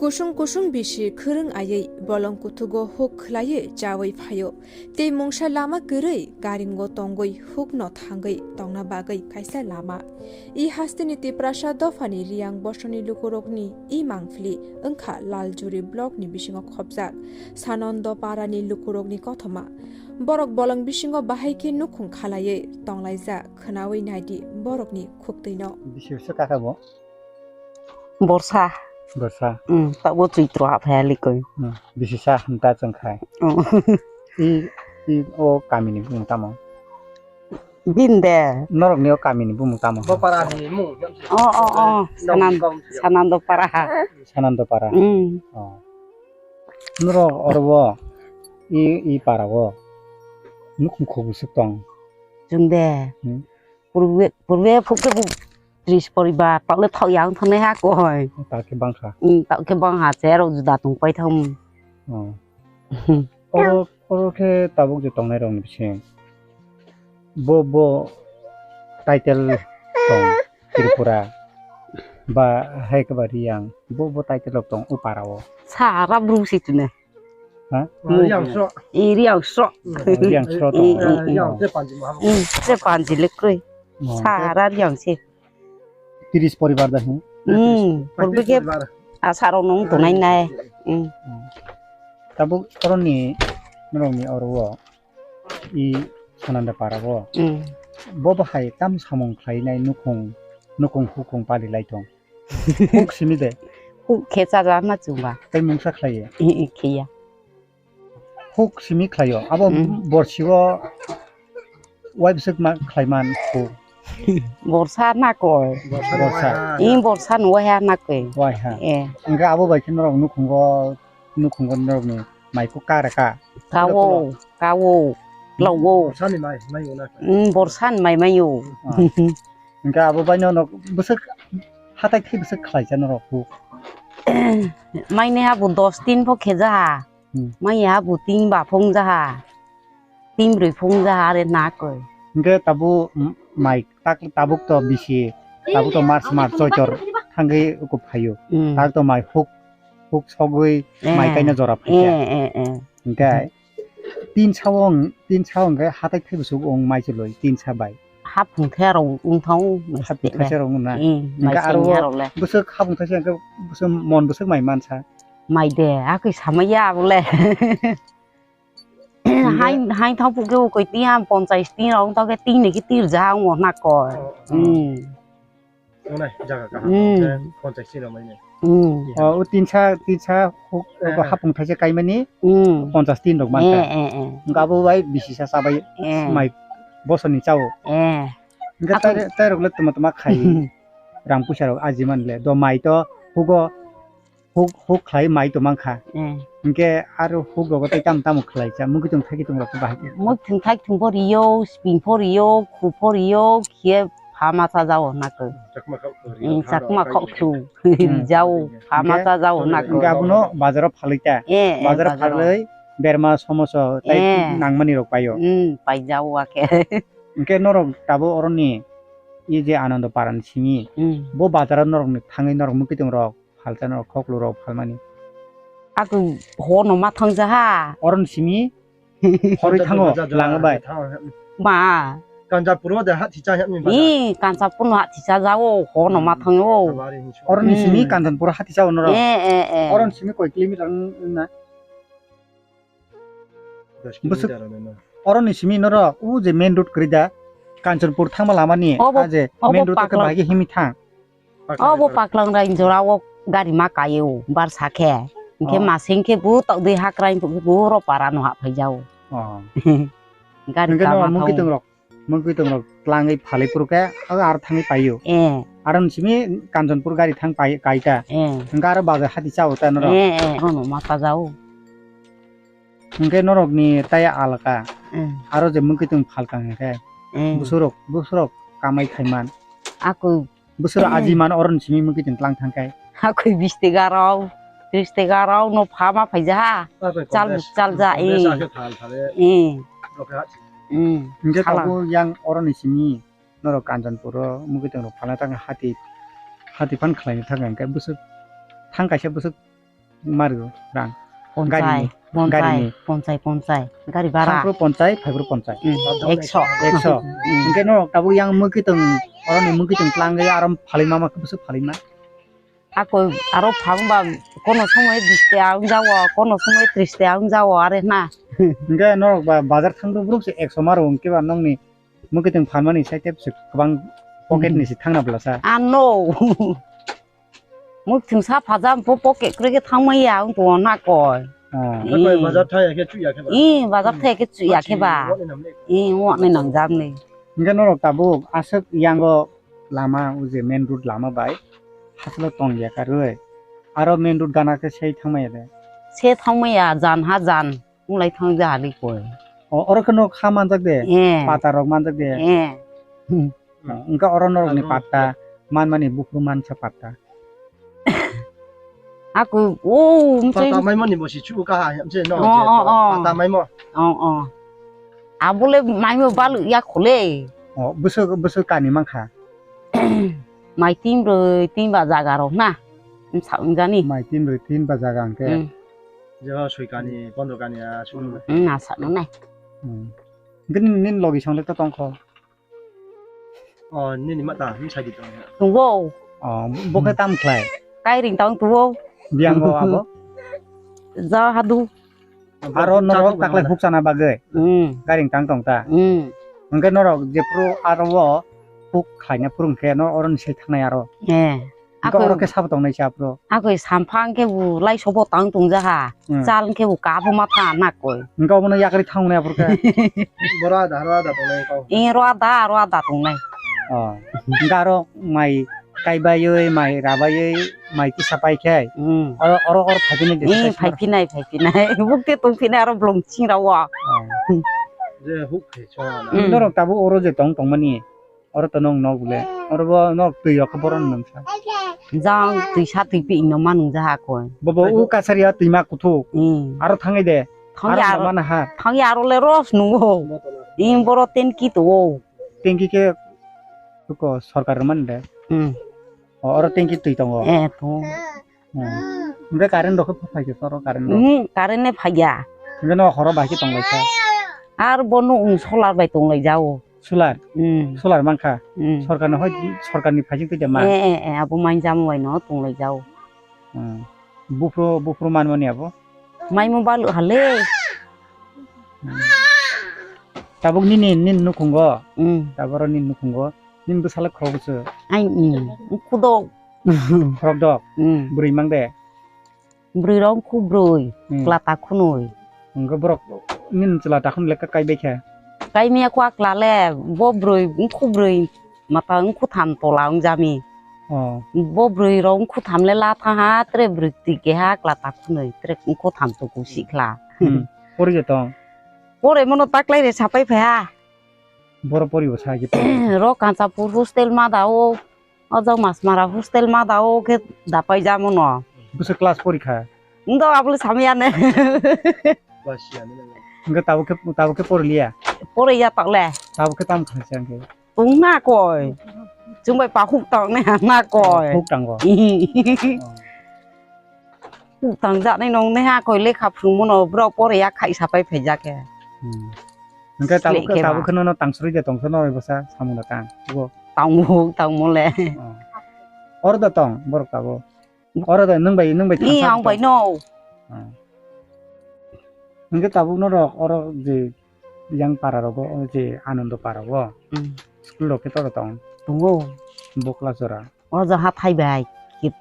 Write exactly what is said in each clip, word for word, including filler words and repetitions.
Kusung kusung bisi khwrwng aiwi bolong kuthugo huk khwlaiwi chawi phaio. Tei mungsa lama kwrwi karingo tongwi hukno thangwi tongna bagwi kaisa lama. I hasteni Tiprasa dophani Riyang bosoni lukurokni i mangphili wngkha Laljuri blockni bisingo khopjak Sanando parani lukurokni kothoma. Borok bolong bisingo bahai khe nukhung khalaiwi tonglaijak, khwnawi naidi borokni khuktwino. Bisi bwswk kakha bo? Borsa. Borsa. Hmm, tabuk Choitro haphai likoi. Hmm, bisi sa hwnta chwng khai. Hmm. I, i o kamini bumung tamo? Bini de. Norokni o kamini bumung tamo? Bo parani mung. O, o, o. Sanan-, Sanando para. Sanando para. Hmm. O. Norok oro bo i, i para o nukhung khuk bwswk tong? Chwng de. Hmm. Purbe, purbe phuk khe bu tris poribar, taoh le thok yang thanai ha koi. Taoh khe bangkha. Hmm, taoh khe bangkha, cherok juda tong pai thang. Oh. Oro, oro khe tabuk je tongnai rok ni bising. Bo, bo title tong Tripura ba hai khe ba Riyang. Bo, bo title rok tong o para o. Sara bru si tune. Ha? Riyang sro. I Riyang sro. Oh, Riyang sro to. I, i, i. Riyang se panji ma. I, se panji le kroi. Oh. Sara Riyang se. Tris poribar da hin. Hmm, purbe ke asarok nung tonai nai. Hmm. Tabuk oroni norokni oro o i Sananda para o. Hmm. Bo bahai tam samung khlai nai nukhung, nukhung hukung pali lai tong. Huk simi de. Huk khe chajakma chwngba. Tei mungsa khlaiya. I, i, khiya. Huk simi khlaio. Abo, mm, borsi o wai bwswk ma khlai man huk. Borsa na koi. Borsa. I borsa no wai ha na koi. Wai ha. Eh. Hingke abo bai khe norok nukhungo, nukhungo norokni mai kuk kara ka. Kawo, kawo, lawo. Borsani mai, mai o na. Mm, borsani mai, mai o. Ah. Hingke abo bai no nok bwswk hatai khe bwswk khlai cha norok huk. Mai ne abo dos tin pho khe ja ha. Hmm. Mai ya bo tin ba phung ja ha. Tin brwi phung ja ha re na koi. Hingke tabuk, mm, mai tak tabuk to bisi, tabuk to March, March, Choitor thangwi uku phaio. Hmm. Tak to mai huk, huk sogwi mai, eh, kaina jora phaikha. Eh, eh, eh. Hingke tin sao, tin sao hingke hatai thaibo sugo wng mai chwlwi tin sa bai. Haphung the rok wng thang. Haphung thaisa rok wng na. Eh, hingke mai aro sengya rok le. Bwswk haphung thaisa hingke bwswk mon bwswk mai mansa. Mai de, akoi samaya abole. Hai, hai thang pukhe ukoi tiya ponchais tin rok, wng tokhe tin ni ki tir ja wng na koi. Oh, oh. Hmm. Onai jaga kaham. Hmm. Ponchais tin rok mai ne. Hmm. O, o tin sa, tin sa huk, eh, hapung thaisa kaimani, hmm, ponchais tin rok manka. Eh, eh, eh. Hingke abo bai bisi sa chabai, eh, mai bosoni chao. Eh. Hingke tai, tai rok le toma toma khai. Rang puisa rok aji man le. Do mai to hugo huk, huk khlai mai to mankha. Eh. Hingke aro huk rogo tei tamo tamo khlai cha, mukitwng thaikitwng rok bahai khe. Mukitwng thaikitwng pho rio, spin pho rio, khu pho rio, khiye phama cha jao na khe. Chakma khok khu rio, eh, chakma khok khu. Hmm. Jao, phama cha jao na khe. Hingke abono bazaro phalwi ta. Eh, eh, bazaro phalwi berma somoso tai, eh, nangmani rok paio. Hmm, pai jao akhe. Hingke norok tabo oroni i je Anando Parani simi, hmm, bo bazaro norokni thangwi norok mukitwng rok phalsa no khoklu rok phalmani. Ako hono ma thangja ha. Oron simi horoi thango lang bai. Ma. Kanjapuro de hati cha yapni ba. Ni Kanjapuro no hati cha jao hono ma thango. Oron simi Kanjapuro hati cha onoro. Eh, eh, eh. Oron simi koi kilometer na? Bwswk, kilometer ano na. Oroni simi norok, o je main road kwrwi da, Kanchanpur thangma lamani, obo, a je main road o khe Paklang, bahai khe himwi thang. Paklang obo road. Paklang rain jora o gari ma kaio, bar sakhe. Hingkhe, oh, masing khe bo tokdwi hakrai bo ro para no haphaijao. Oh. Gari hingkhe kama no mungki thang. Tongrok. Mungkui tongrok tlangwi phalwi phuru khe, o aro thangwi paio. Eh. Aro ni simi Kanchanpur gari thang pai, kaita. Eh. Hingke aro bazar hati chao ta norok. Eh, eh, aro no ma ta jao. Hingke norok ni tai alaka. Eh. Aro je mungkui tong phalkang hingke. Eh. Busurok, busurok kamai khaiman. Ako Bwswk aji mano oro ni simi mungkitwng tlang thang khe. Hakui bish taka rok, tris taka rok no pha ma phaija ha. Chal, chal ja, eh. Eh. Hmm. Hingke tabuk yang oro ni simi norok Kanchanpur o mungkitwng rok phalna thang hati, hati phan khlai thang khe bwswk thang kaisa bwswk mario rang? Ponchai, garini, ponchai, garini. Ponchai, ponchai. Gari bara. Thangphru ponchai, phaiphru ponchai. Hmm, ekso. Ekso. Hmm. Hwnkhe norok tabuk yang mwkhwtwng, oroni mwkhwtwng twlangwi aro phalwi ma ma khe bwswk phalwi ma? Ako aro phang ba kono somoi bish tya wng jago, kono somoi tris tya wng jago are na. Hwnkhe norok ba bazar thangphru bwrwk se ekso maro hwnkhe ba nokni mwkhwtwng phalmani side se kwbang pocket ni se thangna bwlasa. Ah, no. Mwkhwtwng sa phaja po pocket kwrwi khe thangmaya wng tongo na koi. Ah. Koi bazar thaya khe chuya khe ba. Ih, bazar thaya khe chuya khe ba. Ih, wngmani nangjamni. Hwnkhe norok tabuk aswk yango lama, o je main road lama bai hachalo tong ya karwi. Aro main road gana khe sei thangmaya de. Se thangmaya jan ha jan, wng lai thang ja hali koi. O, oro khe nok ha manjak de. Eh. Pata rok manjak de. Eh. Hmm. Wngkha oro norok ni patta, manmani buphuru mansa patta. Aku, oh, mchai. Pata maimo ni bo si chu ka ha, mchai no, oh, je, oh, oh. Pata maimo. Oh, oh. Abole maimo balu ya khole. Oh, bwswk, bwswk kani mankha. Mai tin broi, tin ba jaga rok na. Msa ungjani. Mai tin broi, tin ba jaga hwnkhe. Hmm. Je ho soi kani, pondro kani a, chu. Hmm, asa no nai. Hmm. Hwnkhe nini, nini logi song le to tongkho. Oh, nini mata, nini sadi tong. Tungbo. Oh, bo khe tam khlai? Kairing tang tungbo. Biang bo abo? Ja hadu. Aro norok taklai huk chana bagwi. Hmm. Kairing tang tong ta. Hmm. Hwnkhe norok jephru aro o huk khlaina phuru hwnkhe no oro ni sai thangnai aro. Eh. Hwnkhe oro khe sabo tongnai cha phuru. Akoi samphang khe bo lai sobo tang tong jaha. Hmm. Chal khe bo kabo ma tha na koi. Hwnkhe obono yakri thang nai aphuru khe. Boro ada, ro ada tongnai kau. Eh, ro ada, ro ada tongnai. Oh. Hwnkhe aro mai kaibaiwi, mai rabaiwi, mai kisa pai khe. Hmm. Oro, oro, oro phaiphinai de. Eh, phaiphinai, phaiphinai. Bukti tongphinai aro bolong chingrao. Oh. Je huk khe chona. Hmm. Norok tabuk oro je tong tongmani. Oro to nong nok bole. Oro bo nok twi rok khe boron nungsa. Jang twi sa twi pi no ma nung jaha koi. Bobo u kasari ha twi ma kuthuk. Hmm. Aro thangai de. Thangai aro mana ha. Thangai aro le ros nungo. Ing boro tenki to o. Tenki khe ko sorkar man de. Hmm. O, oro tenki twi tongo. Eh, to. Hmm. Hwnkhe current rok khe phai khe soro current rok? Hmm, current ne phaiya. Hwnkhe no horo bai khe tong lai kha? Ar bono um solar bai tong lai jao. Solar? Hmm. Solar mankha? Hmm. Sorkar ni hoi, sorkar ni phaising twi ma? Eh, eh, eh, abo mai jamo bai no tong lai jao. Hmm. Buphru, buphru manmani abo? Maimo balu hale. Hmm. Tabuk nini, nini nukhungo? Hmm. Taboro nini nukhungo? Nini bwsala khorok bwswk? Ai, hmm. Khudok. Khorokdok? Hmm. Bwrwi mang de? Bwrwi rok wngkhu bwrwi, hmm, chwla takhunwi. Hwnkhe borok nini chwla takhunwi lekha kaibai kha? Kaimaya kho a chwla le, bo bwrwi wngkhu bwrwi, mata wngkhu tham tola wngjami. Oh. Bo bwrwi rok wngkhu tham le la tha ha, tere bwrwi twi keha chwla takhunwi, tere wngkhu tham tuku sikhla. Hmm. Pori je tong? Pore mono taklai re sapai phai ha. Boro poribo sa khe. Ro Kanchanpur hostel ma da o, o jang Masmara hostel ma da o khe da pai ja mono. Bwswk class porikha? Ndo abole samya ne. Class ya ne. Hwnkhe tabuk khe, tabuk khe poriliya? Poriya tokle. Tabuk khe tamo khlai se hwnkhe? Tong na koi. Chwng bai pa huk tong ne ha na koi. Huk tango. Oh. Huk tang jaknai nong naiha koi lekha phwrwngmano borok pore ya khaisa pai phaijak khe. Hmm. Hwnkhe tabuk khe, tabuk khe nono tang swrwi de tong khe noroi bwsa samung da tang. Bo. Tangmo, tangmo le. Oh. Oro da tong borok tabuk. Oro da nwng bai, nwng bai. Ni ang bai no. Oh. Hwnkhe tabuk norok oro je yang para rogo, o je Anando para o. Hmm. School rok khe toro tong? Tongo. Bo class jora? O jaha thai bai kit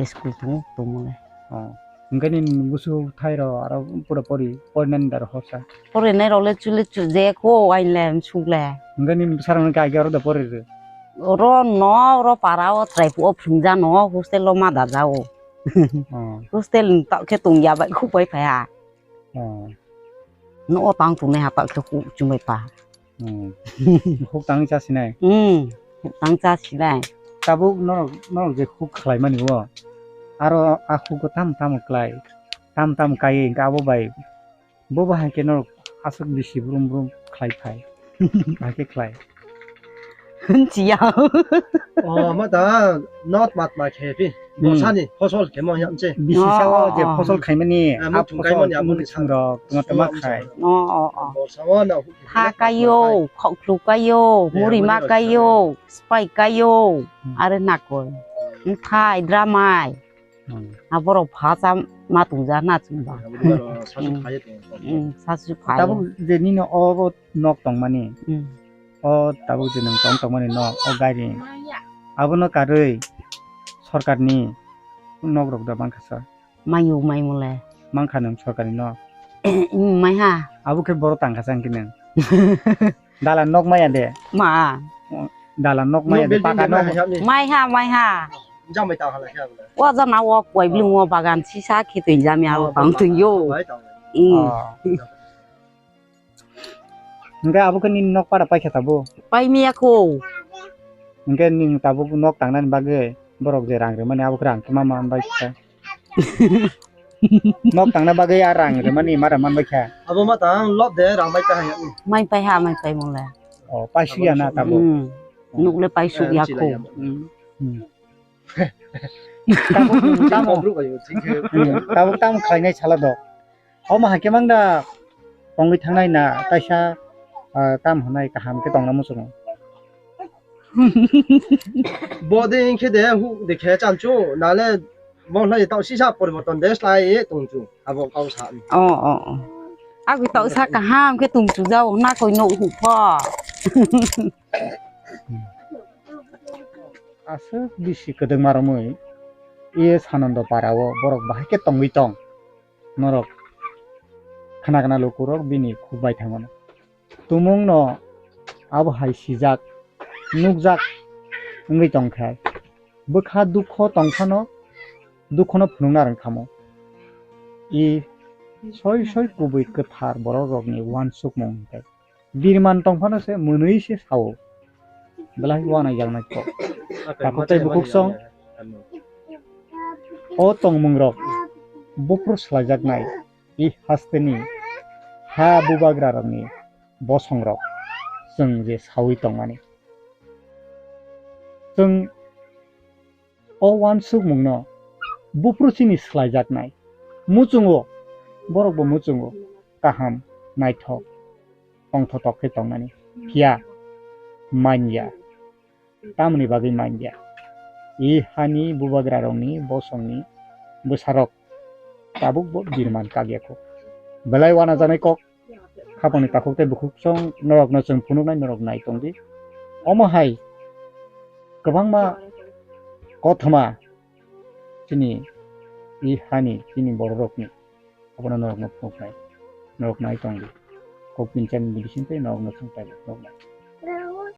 school thang tongmani. Oh. Hwnkhe nini busu thai rok aro pura pori, porinani daro horsa? Porinai rok le chule chu je ko ain le suk le. Hwnkhe nini bwsarok no khe age oro da pori rw? Oro no, oro para o chwrai phuo phwrwngja no, hostel o ma da ja o. Oh. Hostel ni ta khe tong ya bai khuk bai phai ha. Oh. No o tang tongnai ha ta khe khuk chumai pa. Hmm. Huk tangwi cha sinai? Hmm, huk tang cha sinai. Tabuk norok, norok je huk khlaimani o, aro a hugo tamo tamo klai, tamo tamo kaiwi hwnkhe abo bai, bo bahai khe norok aswk bisi brum brum khlai phai, bahai khe khlai. Hwnchiya. Oh, ma ta, not mat ma khe phi. Hmm. Borsani phosol kemo yamse. Bisi Oh, sao je oh. phosol khaimani, Eh, a muchung phosol, kaimani, aboni muchung rok, tuma tuma khai. Oh, oh, oh. Borsa o na huk Tha huk kayo, huk khoklu kayo, Eh, muri aboni ma rok kayo, spai kayo, Hmm. are nakoi. Thai dramai. Hmm. Aborok phacha ma tungja na chwngba. Aboni rok sasu Hmm. phai tong. Hmm, sasu phai. Tabuk je nini o nok tongmani. Hmm. O tabuk je nwng tong tongmani nok, o gari. Abono karwi sorkarni nok rok da mankha sa. Mayu mai mole. Mankha nwng sorkarni nok. Hmm, mai ha. Abo khe borok tangkha sa hwnkhe nwng. Dalan nok maya de. Ma. Dalan nok maya de, paka nok. Mai ha, mai ha. Jamai ta hala khe abla. Wa jana wa koi blung wa bagan sisa khitoi jamia Oh, wa pang tong yo. Bai tong. Hmm. Oh. Hingke abo khe nini nok para paikha tabuk? Pai miya kho. Hingke ning tabuk nok tangnani bagwi borok je rang rwmani abo khe rang khe ma man bai kha. Nok tangna bagwi a rang rwmani mara man bai kha. Abo ma tang lob de rang bai ta hai. Mai pai ha, mai pai mole. Oh, paisuk ya na tabuk? Hmm. Nuk le paisuk ya kho. Hmm. Hmm. Tabuk tamo, hmm, tabuk tamo khlainai sala dok. Omo hai khe mang da tongwi thangnai na kaisa, ah, kam hwnai kaham khe tongna muchungo. Bo de hinkhe de hu de khe chanchu nale bo lai tau sisa poriborton de slai tongchu abo kau sa. Oh, oh, oh. Agwi tau sa kaham khe tongchu jao na koi no hu pho. Aswk bisi kwdwkma romwi, e Sanando para o borok bahai khe tongwi tong. Norok khna khna lukurok bini khuk bai thangmano. Tumungno abo hai sijak, nukjak wngwi tongkha. Bwkha dukho tongphano, dukhono phunukna rwngkhamo. I soi soi kubui kwthar borokrokni uansukmung hwnkhe. Birman tongphano se mwnwi se sao. Belai uanai jaknai kok. Takhuk tei bukhuk song. O tongmungrok buphuru swlaijaknai i hasteni ha bubagrarokni bosongrok chwng je saui tongmani. Chwng o uansukmungno buphuru chini swlaijaknai. Muchungo, borokbo muchungo, kaham, naithok, tongthotok khe tongnani. Phiya, manya. Tamoni bagwi manya? I hani bubagrarokni, bosongni bwsarok tabukbo birman kagyakho. Belai uanajaknai kok. Khapangni takhuk tei bukhuk song norokno chwng phunuknai norok nai tongdi. Omo hai kwbangma kothoma chini i hani chini bororokni abono norokno phunuknai, norok nai tongdi. Kok pinchani ni bising tei norokno thangpai norok nai.